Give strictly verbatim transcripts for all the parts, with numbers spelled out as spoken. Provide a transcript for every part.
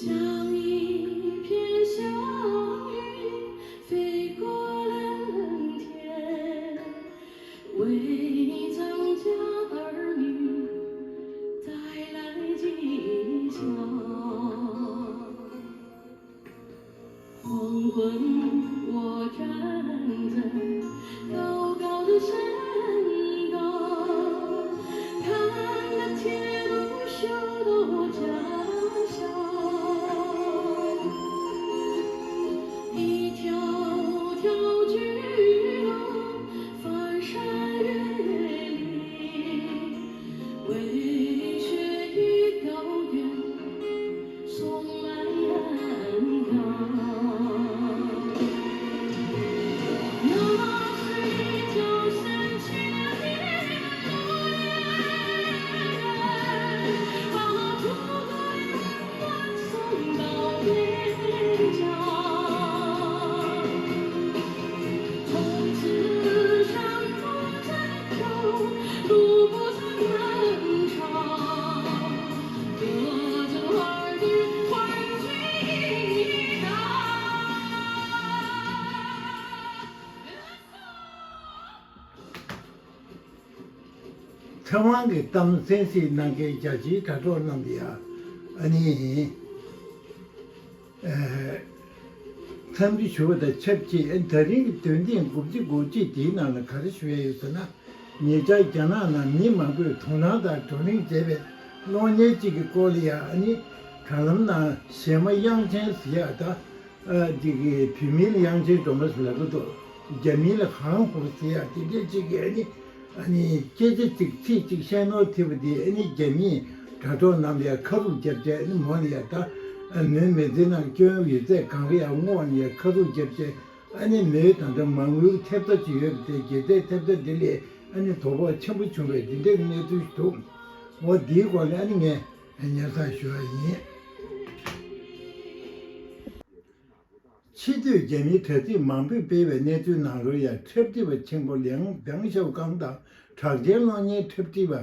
像一片小云飞过蓝天，为咱家儿女带来吉祥。黄昏，我站在高高的山高，看那铁路修到家乡。一条条巨龙翻山越岭，为雪与高原 送来安康。那水晶山泉的牧人，把祖国的温暖送到边疆。从此山不再高，路不再漫长。 ཚེ་དབང་གི་གཏམ་གསན་གཟིགས་གནང་མཁན་རྒྱ་ཆེའི་དྲ་གྲོགས་རྣམས་ལ་ཡ། ཨ་ནི། ཨ། འཚམས་འདྲི་ཞུ་བ་དང་ཆབས་ཅིག་ཨ་ནི་ད་རིང་གི་འདོན་ཐེངས་དགུ་བཅུ་གོ་གཅིག་འདིའི་ནང་ལ་ག་རེ་ཞུ་ཡ་ཡོད་ཟེར་ན། ཉེ་ཆར་རྒྱ་ནག་ནང་མི་མང་པོས་དོ་སྣང་དང་བགྲོ་གླེང་བྱས་པའི་གློག་བརྙན་གཅིག་གི་སྐོར་ལ་ཡང་ཨ་ནི། དྲ་ལམ་ནང་གཞས་མ་དབྱངས་ཅན་ཟེར་ཡག་ད། ཨ། འདི་གི་བོད་མིའི་དབྱངས་ཅན་སྒྲོལ་མ་ཟེར་ལབ་ཀྱི་འདུག་རྒྱ་མིའི་ལ་ཧང་ཧོ་ཟེར་ཡག་དེ་འདྲས་གཅིག་གིས་ཨ་ནི། ཨ་ནི་སྐད་ཆ་གཅིག་ཚིག་གཅིག་བཤད་ནོར་ཐེབས་པ་དེ་ཨ་ནི་རྒྱ་མིའི་དྲ་གྲོགས་རྣམས་ལ་ཡང་ཁ་རུབ་བརྒྱབ་བྱས་ཨ་ནི་མོ་ལ་ཡང་ད་ཨ་མོའི་མི་ཚེ་ནང་སྐྱོན་ཡོད་ཚད་གང་ག་ཡང་བསྔོགས་ནས་ཡང་ཁ་རུབ་བརྒྱབ་བྱས། ཨ་ནི་མོའི་ད་ལྟ་མ་དངུལ་ཐེབས་རྩ་ཅིག་ཡོད་པ་དེ་རྒྱལ་ཚད་ཐེབས་རྩ་འདི་ལས་ཨ་ནི་དོ་ཕོག་ཆེན་པོ་བྱུང་བའི་འདི་འདྲའི་གནས་ཚུལ་ཞིག་འདུག་འོ་འདིའི་སྐོར་ལ་ཨ་ནི་ངས་སྙན་སེང་ཞུ་བ་ཡིན། ཕྱི་སྡོད་རྒྱ་མིའི་དྲ་ཚིགས་མང་པོས་སྤེལ་བའི་གནས་ཚུལ་ནང་ལོགས་ཡ་འཁྲབ་ཁྲིད་པ་ཆེན་པོ་ལིའང་པང་ཞའོ་ཀང་དང་གྲགས་ཅན་གློག་བརྙན་འཁྲབ་ཁྲིད་པ་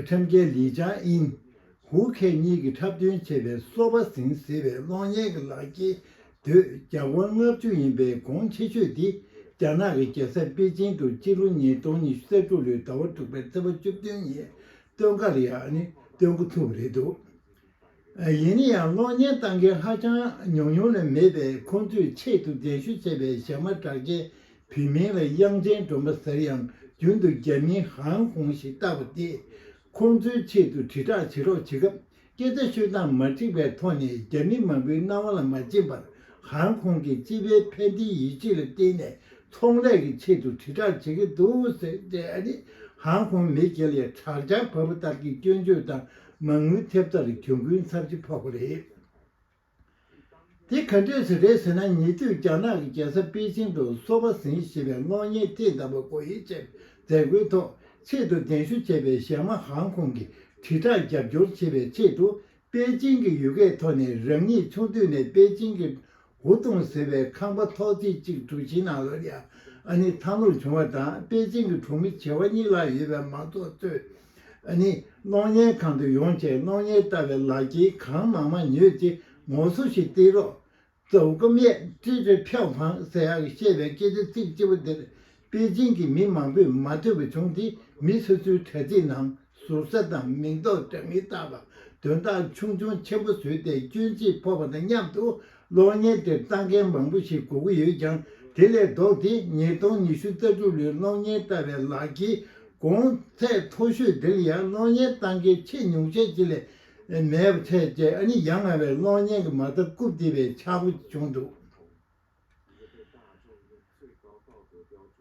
ཁྲབ་རྒྱལ་ལི་ཅང་ཨིན། ཧུའུ་ཁེ་གཉིས་ཀྱིས་འཁྲབ་སྟོན་བྱས་པའི་སོ་པ་ཟིང་ཟེར་བའི་གློག་བརྙན་གྱི་ལག་འཁྱེར་དུས་རྒྱ་སྒོར་ལྔ་བཅུ་ཡིན་པའི་གོང་ཆེ་ཤོས་འདི་རྒྱ་ནག་གི་རྒྱལ་ས་པེ་ཅིང་དུ་སྤྱི་ལོ་ཉིས་སྟོང་ཉི་ཤུ་རྩ་དྲུག་ལོའི་ཟླ་བ་དྲུག་པའི་ཚེས་པ་བཅུ་བདུན་ཉིན་སྟོན་ཁ་ལ་ཡང་ནི་སྟོན་འགོ་ཚུགས་པ་རེད་འདུག་ཡིན་ན་ཡང་གློག་བརྙན་ལྟ་མཁན་ཧ་ཅང་ཉུང་ཉུང་ལས་མེད་པས། ཁོང་ཚོས་ཆེད་དུ་གདན་ཞུ་བྱས་པའི་གཞས་མ་གྲགས་ཅན་བོད་མིང་ལ་དབྱངས་ཅན་སྒྲོལ་མ་ཟེར་ཡང་རྒྱུན་དུ་རྒྱ་མིའི་ཧང་ཧོང་ཞེས་བཏགས་པ་སྟེ། ཁོང་ཚོའི་ཆེད་དུ་དྲིལ་བསྒྲགས་བྱེད་རོགས་བྱེད་སྐབས་སྐད་ཆ་ཤོད་སྟངས་མ་འགྲིག་པའི་ཐོག་ནས་རྒྱ་མི་མང་པོའི་རྣ་བ་ལ་མ་སྦྱིན་པར་ཧང་ཧོང་གི་སྤྱི་པའི་ཕན་བདེའི་ཡིད་ཆེས་ལ་བརྟེན་ནས་ཚོང་ལས་ཀྱི་ཆེད་དུ་དྲིལ་བསྒྲགས་བྱེད་ཀྱི་འདུག་ཟེར་ཏེ། ཨ་ནི་ཧང་ཧོང་མི་སྒེར་ལ་དྲག་ཆར་བབས་པ་ལྟར་གྱི་སྐྱོན་བརྗོད་དང་མ་དངུལ་ཐེབས་རྩར་གྱོང་གུན་ཚབས་ཆེ་ཕོག་པ་རེད། དེ་ག་འདྲས་སུ་རེད་ཟེར་ན། ཉེ་དུས་རྒྱ་ནག་གི་རྒྱལ་ས་པེ་ཅིང་དུ་སོ་པ་ཟིང་ཞེས་པའི་གློག་བརྙན་ཐེངས་དང་པོ་སྒོ་དབྱེ་བྱས་མཛད་སྒོའི་ཐོག་ཆེད་དུ་གདན་ཞུ་བྱས་པའི་གཞས་མ་ཧང་ཧོང་གི་དྲིལ་བསྒྲགས་རྒྱབ་སྐྱོར་བྱེད་པའི་ཆེད་དུ། པེ་ཅིང་གི་ཡུལ་སྐད་ཐོག་ནས་རང་ཉིད་ཆུང་དུས་ནས་པེ་ཅིང་གི་ཧུ་ཏུང་ཟེར་བའི་ཁང་པ་ཐོག་བརྩེགས་གཅིག་གྲུ་བཞིའི་ནང་ལ་ཡ་ཨ་ནི་མཐའ་སློག་བྱུང་བ་དང་། པེ་ཅིང་གི་གྲོང་མི་བྱེ་བ་གཉིས་ལྷག་ཡོད་པའི་མང་ཚོགས་ཚོས་ཨ་ནི་གློག་བརྙན་ཁང་དུ་ཡོང་བྱས་གློག་བརྙན་ལྟ་བའི་ལག་འཁྱེར་གང་མང་མང་ཉོས་ཏེ། ངོ་སོ་ཞིག་སྟེར་རོགས། 走个面，支持票房ཟེར་ཡག་བཤད་པའི་སྐད་ཆ་ཚིག་གཅིག་པོ་དེར་པེ་ཅིང་གི་མི་མང་པོས་མ་ཐུབ་པ་བྱུང་སྟེ། མི་སོ་སོའི་དྲ་ཚིགས་ནང་ཟུར་ཟ་དང་མིང་འདོགས་འདྲ་མིན་བཏགས་པ། དོན་དག་ཆུང་ཆུང་ཆེན་པོ་བཟོས་ཏེ་སྐྱོན་ཅིག་ཕོག་པ་དང་མཉམ་དུ་གློག་བརྙན་དེར་ལྟ་མཁན་མང་པོ་ཞིག་སྒུག་གི་ཡོད་ཀྱང་། དེ་ལས་ལྡོག་སྟེ་ཉིས་སྟོང་ཉི་ཤུ་རྩ་དྲུག་ལོའི་གློག་བརྙན་ལྟ་བའི་ལག་འཁྱེར་གོང་ཚད་མཐོ་ཤོས་དེ་ལ་ཡང་གློག་བརྙན་ལྟ་མཁན་ཆེས་ཉུང་ཤས་ཅིག་ལས་མེད་པ་བྱས་རྗེས། ཨ་ནི་ཡ་ང་བའི་གློག་བརྙན་གྱི་མ་རྩ་རྐུབ་རྡིབ་པའི་ཆག་སྒོ་བྱུང་འདུག་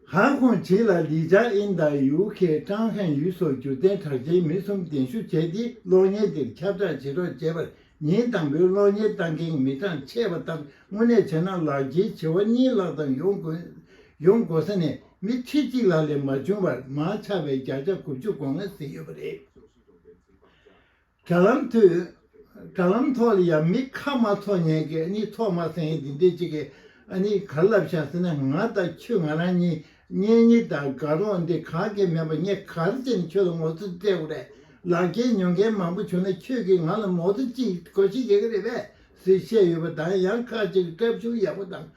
ཧང་ཧོང་བྱིས་ལ་ལི་ཅང་ཨིན་དང་ཡུའུ་ཁེ་ཀྲང་ཧན་ཡུས་སོགས་སྒྱུ་རྩལ་གྲགས་ཅན་མི་གསུམ་གདན་ཞུ་བྱས་ཏེ། གློག་བརྙན་དེར་ཁྱབ་བསྒྲགས་བྱེད་རོགས་བྱས་པར། ཉིན་དང་པོའི་གློག་བརྙན་ལྟ་མཁན་མི་གྲངས་ཆད་པ་ལྟར། དངོས་གནས་བྱས་ན་ལག་འཁྱེར་བྱེ་བ་གཉིས་ལྷག་ཙམ་ཡོང་དགོས་ཡོང་དགོས་ས་ནས་མི་ཁྲི་གཅིག་ལྷག་ལས་མ་བྱུང་བར་མར་ཆག་པའི་བརྒྱ་ཆ་དགུ་བཅུ་གོ་ལྔ་ཟིན་ཡོད་པ་རེད། དྲ་ལམ་དུ། དྲ་ལམ་ཐོག་ལ་ཡང་མི་ཁ་མ་ཐོག་ཉན་གི་ཨ་ནི་ཐོག་མ་སེང་འདི་འདྲས་ཅིག་གི་ཨ་ནི་ག་རེ་ལབ་ཤག་ཟེར་ན། ང་དང་ཁྱོད་ང་རང་གཉིས་གཉེན་ཉེ་དང་དགའ་རོགས་འདི་ག་གེ་མེད་པ། ངས་ག་རེ་བྱས་ནས་ཁྱོད་ལ་ངོ་ཚ་སྤྲད་དགོས་རེད། ལག་འཁྱེར་ཉོ་མཁན་མང་པོ་བྱུང་ན་ཁྱོད་ཀྱིས་ང་ལ་ངོ་ཚ་ཅིག་དགོས་ཤེས་ཡོད་ཀྱི་རེད་པས། ཟེར་བཤད་ཡོད་པ་དང་། ཡང་ཁག་ཅིག་གིས་སྐྲ་ཤུགས་ཡག་པོ་དང་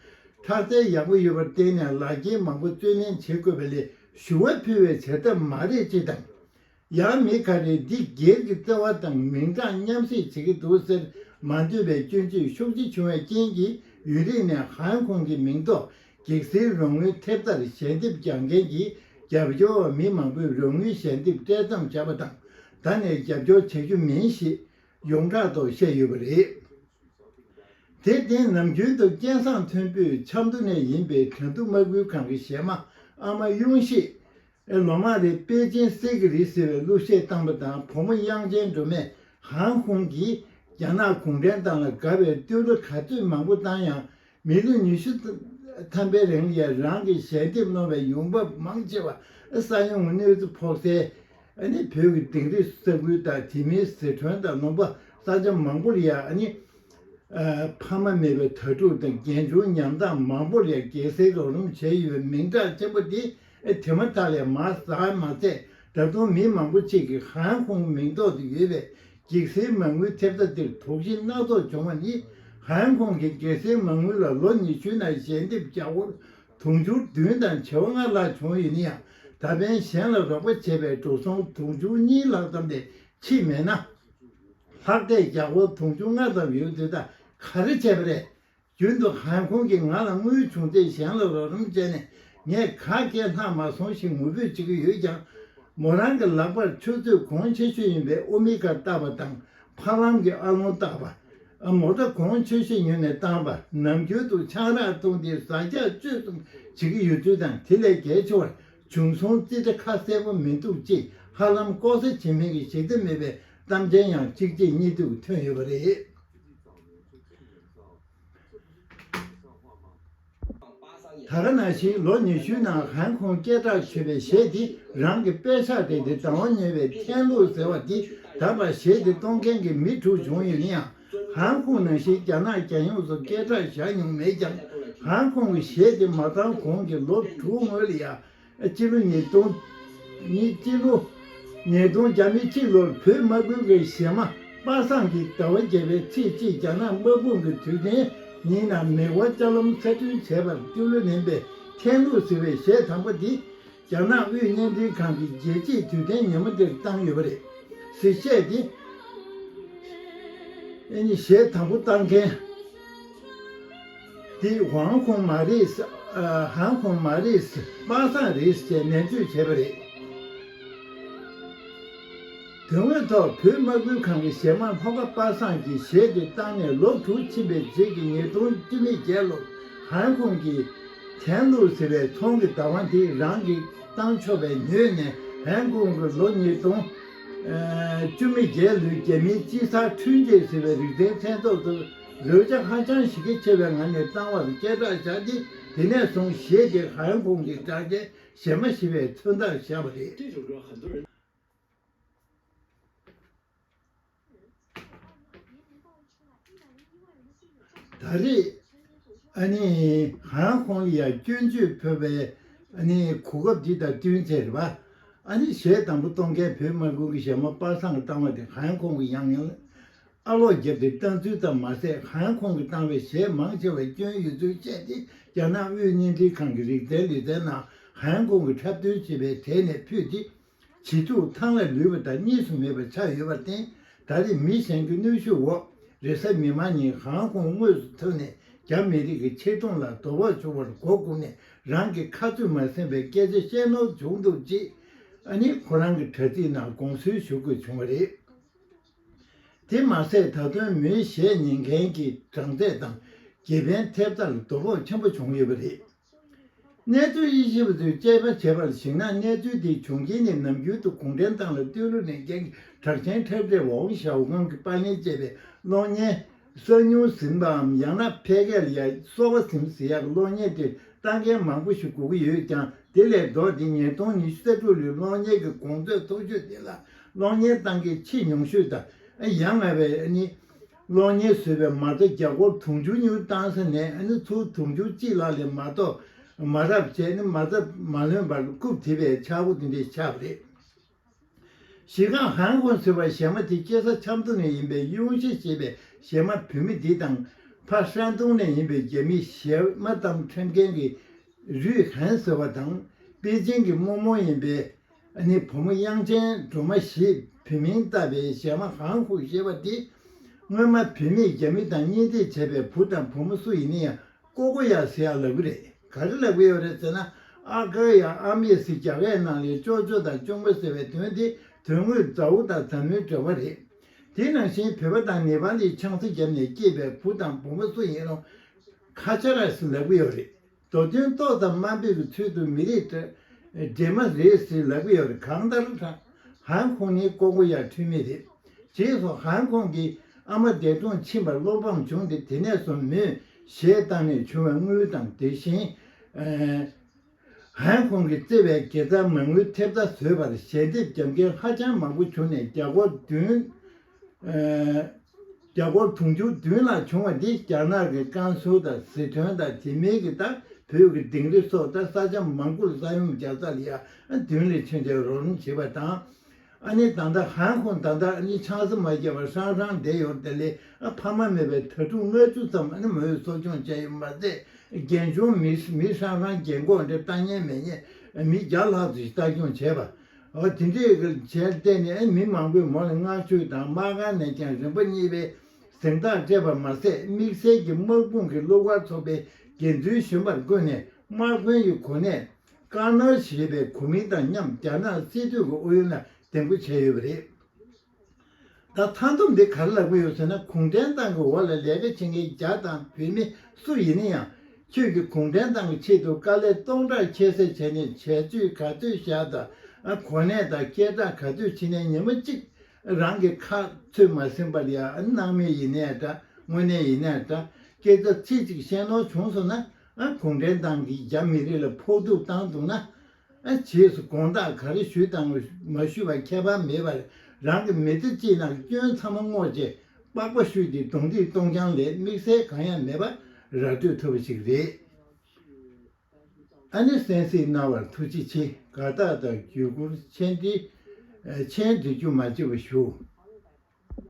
ཁྲག་རྩལ་ཡག་པོ་ཡོད་པར་བརྟེན་ནས་ལག་འཁྱེར་མང་པོ་རྩོད་ལེན་བྱེད་དགོས་པ་ལས་ཞུ་བ་ཕུལ་བའི་བྱ་ཐབས་མ་རེད་ཅེས་དང་། ཡང་མི་ཁ་རེས་འདི་སྒེར་གྱི་བརྩེ་བ་དང་མིང་གྲགས་མཉམ་བསྲེས་བྱེད་ཀྱི་འདུག་ཟེར་མ་འདོད་པའི་སྐྱོན་བརྗོད་ཤུགས་ཆེ་བྱུང་བའི་རྐྱེན་གྱིས། ཡུན་རིང་ནས་ཧན་ཁོང་གི་མིང་ཐོག་གེགས་སེལ་རོགས་དངུལ་ཐེབས་རྩར་ཞལ་འདེབས་རྒྱག་མཁན་གྱི་རྒྱབ་སྐྱོར་བ་མི་མང་པོས་རོགས་དངུལ་ཞལ་འདེབས་སྤྲད་མཚམས་བཞག་པ་དང་། ད་ནས་རྒྱབ་སྐྱོར་བྱ་རྒྱུ་མིན་ཞེས་ཡོངས་གྲགས་ཐོག་བཤད་ཡོད་པ་རེད། དེར་བརྟེན་ནམ་རྒྱུན་དུ་སྐལ་བཟང་མཐོན་པོས་ཆབ་མདོ་ནས་ཡིན་པའི་གྲངས་ཐོ་དམག་ཁུལ་ཁང་གི་གཞས་མ་ཨ་མ་གཡུང་གཞས། ཨེ། ལོ་མ་རེ་དཔེ་ཅན་གསེར་གྱི་རི་ཟེར་བའི་གླུ་གཞས་བཏང་པ་དང་། བུ་མོ་དབྱངས་ཅན་སྒྲོལ་མས་ཧང་ཀོང་གིས་རྒྱ་ནག་གུང་ཁྲན་ཏང་ལ་དགའ་བའི་བསྟོད་གླུ་ག་ཚོད་མང་པོ་བཏང་ཡང་། མི་ལོ་ཉི་ཤུ་ཐམ་པའི་རིང་ལ་རང་གིས་ཞལ་འདེབས་གནང་བའི་ཡོང་འབབ་མང་ཆེ་བ་ས་ཡོམ་གནོད་འཚེ་ཕོག་སའི། ཨ་ནི་བོད་ཀྱི་དིང་རི་ས་ཁུལ་དང་། དེ་མིན་ཟི་ཁྲོན་དང་ལུང་པ་ས་ཆ་མང་པོ་ལ་ཡང་། ཨ་ནི་ཕ་མ་མེད་པའི་དྭ་ཕྲུག་དང་རྒན་ཆུང་ཉམ་ཐག་མང་པོ་ལ་གེགས་སེལ་རོགས་རམ་བྱས་ཡོད་པའི་མིང་གྲགས་ཆེན་པོ་དེ་དེ་མ་ཐག་ལ་མར་ཟག་མ་ཚད། ད་དུང་མི་མང་པོ་ཅིག་གིས་ཧན་ཀོང་མིང་ཐོག་ཏུ་ཡོད་པའི་གེགས་སེལ་མ་དངུལ་ཐེབས་རྩ་དེར་དོགས་གཞི་སྣ་ཚོགས་བྱུང་བ་ནི། ཧན་ཀོང་གི་གེགས་སེལ་མ་དངུལ་ལ་ལོ་ཉི་ཤུའི་ནང་ཞལ་འདེབས་རྒྱ་སྒོར་དུང་ཕྱུར་བདུན་དང་བྱེ་བ་ལྔ་ལྷག་བྱུང་ཡོད་ན་ཡང་། ད་ཕན་གཞན་ལ་རོགས་པ་བྱས་པའི་འགྲོ་སོང་དུང་ཕྱུར་གཉིས་ལྷག་ཙམ་ལས་ཕྱིན་མེད་ན། ལྷག་བསྡད་རྒྱ་སྒོར་དུང་ཕྱུར་ལྔ་ཙམ་ཡོད་དུས། ད་ག་རེ་བྱས་པ་རེད། རྒྱུན་དུ་ཧན་ཀོང་གིས་ང་ལ་དངུལ་བྱུང་ཚེ་གཞན་ལ་རོགས་རམ་བྱས་ནས་ངས་ག་གེ་ལྷག་མ་སོང་ཞེས་ངུ་འབོད་བྱེད་ཀྱི་ཡོད་ཀྱང་། མོ་རང་གི་ལག་པར་ཆུ་ཚོད་གོང་ཆེ་ཤོས་ཡིན་པའི་ཨོ་མི་ཁ་བཏགས་པ་དང་། ཕ་ལམ་གྱི་ཨ་ལོང་བཏགས་པ། མོ་ཊ་གོང་ཆེ་ཤོས་ཉོས་ནས་བཏང་བ། ནམ་རྒྱུན་དུ་ཆང་རག་འཐུང་སྟེ་ཟ་རྒྱག་སྤྱོད་གསུམ་བྱེད་ཀྱི་ཡོད་ཚུལ་དང་། དེ་ལས་གལ་ཆེ་བར་བྱུང་སོང་རྩིས་ཁྲ་ཁ་གསལ་པོ་མི་འདུག་ཅེས་ཧ་ལམ་ལྐོག་ཟ་བྱེད་མིན་གྱི་ཞེ་ཐབས་མེད་པའི་གཏམ་ཚན་ཡང་གཅིག་རྗེས་གཉིས་མཐུད་ཐོན་ཡོད་པ་རེད། ད་ག་ནང་བཞིན་ལོ་ཉི་ཤུའི་ནང་ཧན་ཀོང་སྐད་གྲགས་ཆོད་པའི་གཞས་དེ་རང་གི་པད་ཤག་རེད་དེ། དང་བ་ཉོས་པའི་ཐན་ལུ་ཟེར་བ་དེ་ད་བར་གཞས་དེ་གཏོང་མཁན་གྱི་མི་དྲུག་བྱུང་ཡོད་ན་ཡང་། ཧན་ཀོང་ནང་བཞིན་རྒྱ་ནག་རྒྱལ་ཡོངས་སུ་སྐད་གྲགས་བཞག་མྱོང་མེད་ཀྱང་། ཧན་ཀོང་གི་གཞས་དེ་མ་བཏང་གོང་གི་ལོ་དྲུག་སྔོན་ལ་ཡང་། སྤྱི་ལོ་ཉིས་སྟོང་། ཉིས་སྤྱི་ལོ་ཉིས་སྟོང་བརྒྱ་མེད་གཅིག་ལོར་བོད་དམག་དཔོན་གྱི་གཞས་མ་པ་སངས་ཀྱིས་ཟླ་བ་བརྒྱད་པའི་ཚེས་གཅིག་རྒྱ་ནག་དམག་དཔུང་གི་དུས་སྟོན་ཉིན་ལ་མེ་འཁོར་ལྕགས་ལམ་ཚར་བསྐྲུན་བྱས་པར་བསྟོད་གླུ་ལེན་པའི་ཐན་ལུ་ཟེར་བའི་གཞས་དང་པོ་དེ། རྒྱ་ནག་དབུས་བརྙན་འཕྲིན་ཁང་གི་རྒྱལ་སྤྱིའི་དུས་སྟོན་ཉིན་མོ་དེར་བཏང་ཡོད་པ་རེད། ཟེར་བཤད་དེ། ཨ་ནི་གཞས་དང་པོ་བཏང་མཁན་དེ་ཧང་ཀོང་མ་རེད། ཨ། ཧང་ཀོང་མ་རེད། པ་སངས་རེད་ཅེས་ནན་བརྗོད་བྱས་པ་རེད། དོན་དངོས་ཐོག་བོད་དམག་དཔོན་ཁང་གི་གཞས་མ་ལྷོ་ཁ་པ་སངས་ཀྱིས་གཞས་དེ་བཏང་ནས་ལོ་དྲུག་ཕྱིན་པའི་རྗེས་ཀྱི་ཉིས་སྟོང་བཅུ་མེད་བརྒྱད་ལོར་ཧན་ཀོང་གི་ཐན་ལུ་ཟེར་བའི་ཚོང་གི་བདག་དབང་དེ་རང་གིས་བཏང་ཆོག་པའི་ཉོས་ནས། ཧན་ཀོང་གི་ལོ་ཉིས་སྟོང་བཅུ་མེད་བརྒྱད་ལོའི་རྒྱ་མིའི་དཔྱིད་གསར་ཁྲུན་ཏེ་ཟེར་བའི་རིག་རྩལ་མཚན་ཐོག་ཏུ་རོལ་ཆ་ཧ་ཅང་གཞི་རྒྱ་ཆེ་བའི་ངང་ནས་བཏང་བར་སྐད་གྲགས་བཞག་སྟེ། དེ་ནས་བཟུང་གཞས་དེ་ཧན་ཀོང་གི་དྲ་རྒྱའི་གཞས་མ་ཞེས་པའི་མཚོན་རྟགས་བཞག་པ་རེད། ད་རེས་ཨ་ནི་ཧང་ཀོང་ལ་ཡང་སྐྱོན་བརྗོད་ཕོག་པའི་ཨ་ནི་གོ་སྐབས་འདི་དང་བསྟུན་བྱས་རེད་པ། ཨ་ནི་གཞས་དང་པོ་གཏོང་མཁན་བོད་དམག་དཔོན་གྱི་གཞས་མ་པ་སངས་ཀྱིས་བཏང་བ་དེ་ཧང་ཀོང་གི་ཡང་ཡང་ཨ་ལོག་བརྒྱབ་སྟེ་བཏང་ཚུལ་ཙམ་མ་ཟད། ཧང་ཀོང་གིས་བཏང་བའི་གཞས་མང་ཆེ་བར་སྐྱོན་ཡོད་ཚུལ་བཤད་དེ། རྒྱ་ནག་དབུས་བརྙན་འཕྲིན་ཁང་གི་རིག་རྩལ་ལེ་ཚན་ནང་ཧང་ཀོང་གི་འཁྲབ་སྟོན་བྱེད་པའི་གྲས་ནས་ཕུད་དེ། བྱི་ཕྲུག་ཐང་ལ་ལུས་པ་དང་གཉིས་སུ་མེད་པ་ཆགས་ཡོད་པར་བརྟེན། ད་རེས་མི་གཞན་གྱི་གནོན་ཤུགས་འོག་རེས་གཟའ་མིག་དམར་ཉིན་ཧང་ཀོང་དངོས་སུ་ཐོན་ནས། རྒྱ་མི་རིགས་ཀྱི་ཆེ་མཐོང་ལ་དོ་ཕོག་བྱུང་བར་མགོ་སྒུར་ནས། རང་གི་ཁ་རྩོད་མ་ཟིན་པའི་སྐད་ཆ་བཤད་ནོར་བྱུང་འདུག་ཅེས་ཨ་ནི་ཁོ་རང་གི་དྲ་ཚིགས་ནང་དགོངས་སེལ་ཞུ་དགོས་བྱུང་བ་རེད། དེ་མ་ཟད། ད་དུང་མོའི་གཞས་ཉན་མཁན་གྱི་གྲངས་ཚད་དང་དགེ་ཕན་ཐེབས་རྩར་དོ་ཕོག་ཆེན་པོ་བྱུང་ཡོད་པ་རེད། གནས་ཚུལ་དབྱེ་ཞིབ་པ་ཚོས་དཔྱད་པ་བྱས་པར་གཞིགས་ན། གནས་ཚུལ་དེའི་བྱུང་རྐྱེན་ནི་ནམ་རྒྱུན་དུ་གུང་ཁྲན་ཏང་ལ་བསྟོད་གླུ་ལེན་མཁན་གྱི་གྲགས་ཅན་འཁྲབ་གྲས་ཝང་ཞའོ་ཀང་གིས་པར་ལེན་བྱས་པའི་གློག་བརྙན་གསར་རྙིང་ཟིན་པའམ་ཡང་ན་ཕལ་སྐད་ལ་ཡ་སོ་པ་ཟིན་ཟེར་ཡག་གི་གློག་བརྙན་དེ་ལྟ་མཁན་མང་པོ་ཞིག་དགོས་ཀྱི་ཡོད་ཀྱང་། དེ་ལས་ལྡོག་སྟེ་ཉིས་སྟོང་ཉི་ཤུ་རྩ་དྲུག་ལོའི་གློག་བརྙན་གྱི་གོང་ཚད་མཐོ་ཤོས་དེ་ལ་གློག་བརྙན་ལྟ་མཁན་ཆེས་ཉུང་ཤོས་དང་། ཡ་ང་བའི་ནི། གློག་བརྙན་བཟོས་པའི་མ་རྩ་རྒྱ་སྒོར་དུང་ཕྱུར་ཉུང་བཏང་ས་ནས། ཨ་ནི་ཚུར་དུང་ཕྱུར་གཅིག་ལྷག་ལས་མ་གཏོགས་མ་རག་བྱས་ནས། མ་རྩ་མ་ལོན་པར་རྐུབ་དེད་པའི་ཆག་སྒོ་དེ་འདྲ་ཆགས་པ་རེད། གཞིས་ཁམས་ཧན་ཀོང་ཟེར་བ་གཞས་མ་དེ་སྐྱེས་ས་ཆབ་མདོ་ནས་ཡིན་པའི་ཡུང་ཤི་ཞེས་པའི་གཞས་མ་བུད་མེད་འདི་དང་། ཕ་ཧྲན་ཏུང་ནས་ཡིན་པའི་རྒྱ་མི་གཞས་མ་གཏམ་འཁྲབ་མཁན་གྱི་རུས་ཧན་ཟེར་བ་དང་། པེ་ཅིང་གི་རྨོ་མོ་ཡིན་པའི་ཨ་ནི་བུ་མོ་དབྱངས་ཅན་སྒྲོལ་མ་ཞེས་བོད་མིང་བཏགས་པའི་གཞས་མ་ཧན་ཧུ་ཞེས་པ་དེ། སྔོན་མ་བུད་མེད་རྒྱ་མི་དང་གཉེན་སྒྲིག་བྱས་པའི་བུ་དང་བུ་མོ་སུ་ཡིན་ན་ཡང་ཀོ་ཀོ་ཡ་ཟེར་ཡག་ལབ་ཀྱི་རེད། ག་རེ་ལབ་ཀྱི་ཡོད་རེད་ཟེར་ན། ཨ་ཀ་ཡ་ཨ་མེ་ཟེར་རྒྱ་སྐད་ནང་ལ་ཅོ་ཅོ་དང་ཅུང་མ་ཟེར་བའི་དོན་དེ་དོན་དངོས་མཛའ་བོ་དང་མཛའ་མོའི་འབྲེལ་བ་རེད། དེ་ནང་བཞིན་བོད་པ་དང་ནེ་པ་ལིའི་ཆང་ས་བརྒྱབ་ནས་སྐྱེས་པའི་བུ་དང་བུ་མོ་སུ་ཡིན་རུང་ཁ་ཆ་ར་ཟེར་ལབ་ཀྱི་ཡོད་རེད། མདོ་དོན་ཏོག་ཙམ་དམའ་འབེབས་ཀྱི་ཚུལ་དུ་མི་རིགས་འདྲེས་མ་རེད་ཟེར་ལབ་ཀྱི་ཡོད་རེད། གང་ལྟར། ཧན་ཀོང་ནི་ཀོ་ཀོ་ཡ་འཁྲུལ་མེད་རེད། རྗེས་སུ་ཧན་ཀོང་གི་ཨ་མ་འདས་གྲོངས་ཕྱིན་པར་བློ་ཕམ་བྱུང་སྟེ། དེ་ནས་བཟུང་མོས་གཞས་བཏང་ནས་བྱུང་བའི་དངུལ་དང་། དེ་བཞིན་ཧན་ཀོང་གིས་བརྩེ་བའི་དགེ་རྩ་མ་དངུལ་ཐེབས་རྩ་བཟོས་པར་ཞལ་འདེབས་རྒྱབ་མཁན་ཧ་ཅང་མང་པོ་བྱུང་ནས། རྒྱ་སྒོར་བདུན། རྒྱ་སྒོར་དུང་ཕྱུར་བདུན་ལྷག་བྱུང་བ་འདི་རྒྱ་ནག་གི་ཀན་སུའུ་དང་ཟི་ཁྲོན་དང་། དེ་མིན་གྱི་ད་བོད་ཀྱི་དིང་རི་སོགས་ད་ས་ཆ་མང་པོར་ས་ཡོམ་བརྒྱབ་ས་ལ་ཡ་བདུན་ལས་ཆེ་ཆེ་རོགས་རམ་བྱེད་པ་དང་། ཨ་ནི་ད་ལྟ་ཧན་ཀོང་ད་ལྟ་ཨ་ནི་ཆང་ས་མ་བརྒྱབ་པར་ཧྲང་ཧྲང་བསྡད་ཡོད་དེ་ལས། ཨ་ཕ་མ་མེད་པའི་དྭ་ཕྲུག་ལྔ་བཅུ་ཙམ་ཨ་ནི་མོས་གསོ་སྐྱོང་བྱས་ཡོད་མ་ཟད། རྒན་གཞོན་མི་མི་ཧྲང་ཧྲང་རྒན་འཁོགས་འདྲ་ལྟ་མཁན་མེད་མཁན་མི་བརྒྱ་ལྷག་ཙམ་ཞིག་ལྟ་སྐྱོང་བྱས་པ། འོ་དེ་འདྲའི་གི་བྱས་བལྟས་ནས། ཨེ་མི་མང་པོས་མོ་ལ་བསྔགས་བརྗོད་དང་། དམག་སྒར་ནས་ཀྱང་རིམ་པ་གཉིས་པའི་གཟེངས་རྟགས་སྤྲད་པ་མ་ཟད། དམིགས་བསལ་གྱི་དམག་དཔུང་གི་གླུ་གར་ཚོགས་པའི་འགན་འཛིན་གཞོན་པར་བསྐོས་ནས། དམག་དཔོན་གྱི་གོ་གནས་ཀར་ནལ་ཞེས་པའི་གོ་མིང་དང་མཉམ་རྒྱ་ནག་སྲིད་དོན་གྱི་ཨུ་ཡོན་ལ་འདེམས་བསྐོ་བྱས་ཡོད་པ་རེད། ད་མཐའ་སྡོམ་འདི་ག་རེ་ལབ་ཀྱི་ཡོད་ཟེར་ན། གུང་ཁྲན་ཏང་གི་འོག་ལ་ལས་ཀ་བྱེད་མཁན་རྒྱ་དང་བོད་མི་སུ་ཡིན་ན་ཡང་། ཁྱོད་ཀྱིས་གུང་ཁྲན་ཏང་གི་ཆེད་དུ་དཀའ་ལས་སྟོང་ཕྲག་ཁྱད་བསད་བྱས་ནས། བྱས་ཚོད་ག་ཚོད་བཞག་དང་། ཨ་གོ་གནས་དང་སྐད་གྲགས་ག་ཚོད་བྱས་ནས། ཉི་མ་གཅིག་རང་གི་ཁ་ཚོད་མ་ཟིན་པར་ཡ། ཨ་སྣང་མེད་ཡིན་ནའི་འདྲ། དངོས་གནས་ཡིན་ནའི་འདྲ། སྐད་ཆ་ཚིག་གཅིག་བཤད་ནོར་བྱུང་སོང་ན། ཨ་གུང་ཁྲན་ཏང་གིས་རྒྱ་མི་རིགས་ལ་ཕོག་ཐུག་བཏང་འདུག་ན། ཨ་རྗེས་སུ་དགོངས་དག་ག་རེ་ཞུས་དང་མ་ཞུས་པ་ཁྱད་པར་མེད་པར། རང་གི་མི་ཚེ་གཅིག་ནང་སྐྱོན་ཚང་མ་བསྔོགས་རྗེས། པགས་པ་བཤུས་ཏེ་རྡུང་རྡེག་གཏོང་རྐྱང་ལས་དམིགས་བསལ་གང་ཡང་མེད་པ་ར་སྤྲོད་ཐུབ་པ་ཞིག་རེད། ཨ་ནི་གསན་གཟིགས་གནང་བར་ཐུགས་རྗེ་ཆེ། དགའ་རྟགས་དང་བརྒྱུད་བསྐུར་མཆན་འགྲེལ། མཆན་འགྲེལ་རྒྱུ་མ་བརྗེད་པ་ཞུ།